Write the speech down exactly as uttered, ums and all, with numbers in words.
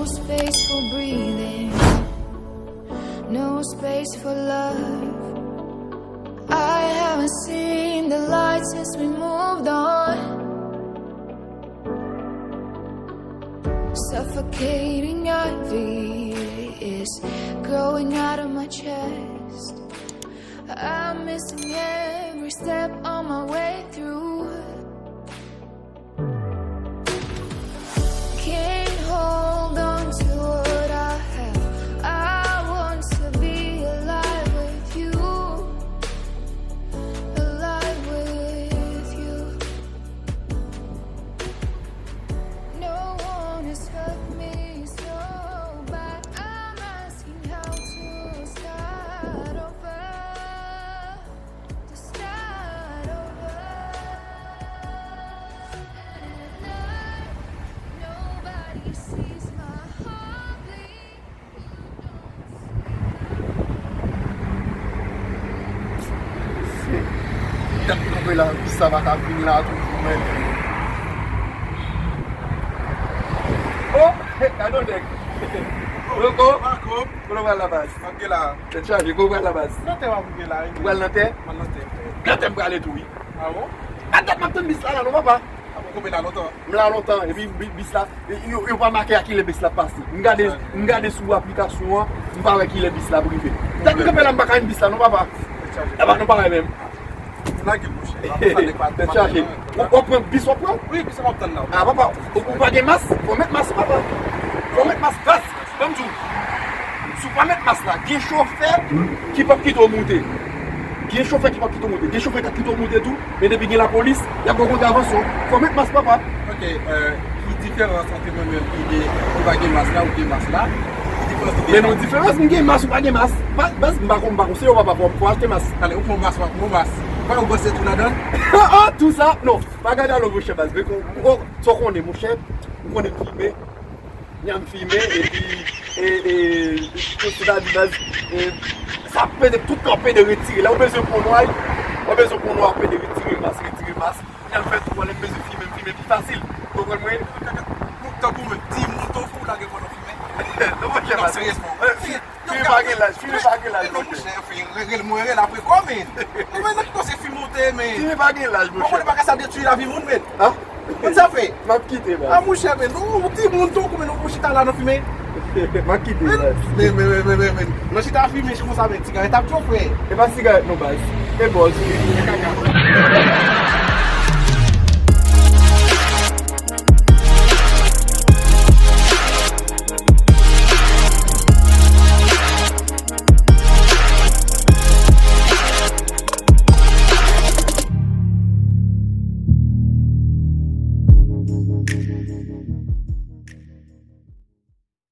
space for breathing, no space for love. I haven't seen the light since we moved on. Suffocating ivy is growing out of my chest. I'm missing every step on my way through. Can't hold on to what I have. I want to be alive with you. Alive with you. No one has hurt me so bad. I'm asking how to start over. To start over. And at night, nobody sees my heart bleed. Dat m kanpe la, bis la pa ka vin la toujou, men. Oh, gade yon nèg. Roko, kote w pral la baz? M ap gen la. Tèt chaje, kote w pral la baz? Nan tè m ap gen la. Ou pral nan tè? Mwen nan tè. Nan tè m prale tou, wi. Ah bon? Gade dat m ap tann bis la, la, non, papa. Ah bon, konbyen la lontan? M la lontan, epi bi-, bis la, e, yo, yo pa make a kilè bis la ap pase. M gade, m gade sou aplikasyon an, m pa wè kilè bis la ap rive. Dat m kanpe la, m pa ka jwenn bis la, non, papa. Tèt chaje. Epa, non, pa wè menm. Lage, monchè. Tèt chaje. W, w ap pran bis, w ap pran? Wi, bis la m ap tann la. Ah, papa, ou, ou pa gen mas? Fò w met mas, papa. Fò w met mas, baz. Ban m di w, si w pa met mas la, gen chofè ki p ap kite w moute. Gen chofè ki p ap kite w moute. Gen chofè k ap kite w moute tou, men depi gen lapolis, y ap ba w kontravansyon. Fò w met mas, papa. Ok, euh, ki diferans ant mwen menm ki gen, ki pa gen mas la, ou gen mas la? Ki diferans ki gen? Men non diferans, m gen mas ou pa gen mas. Baz, baz, m pa kon, m pa konseye w, papa, fò, fò w achte mas. Talè, ou pran mas, ou pa pran mas. Ou pa wè w bwase tou ladan? Ah, tou sa, non, pa gade alò, monchè, baz, men kon, kon, sa w konnen, monchè, m konnen m filme. Nyan m filme, epi, e, e, tout sa di baz, e, sa pede, tout tan pede retire. Lè w bezwen pran nway, w bezwen pran nway, pede retire mas, retire mas. Nyan m fè tou, lè m bezwen filme, m filme pi fasil. Ou konprann mwen? Tankou mwen, timoun tou fou lage pano filme. Non, monchè, non, seryezman. Filme pa gen laj, filme pa gen laj, monchè. Monchè, anfen, rele mwen, rele apre kò, men. Ou men nan ki koze filme ou te, men. Filme pa gen laj, monchè. Ou konnen bagay sa detwi lavi moun, men. Ah? Konn sa fè? M ap kite, baz. Ah, monchè, men, nou, ou timoun tou, koumen nou pou chita la nan fimen? M ap kite, baz. Men, men, men, men, men, men. Nan chita fimen, se konsa, men, ti garèt ap cho, frè. E pa sigarèt, non, baz. E bòz. E kaka.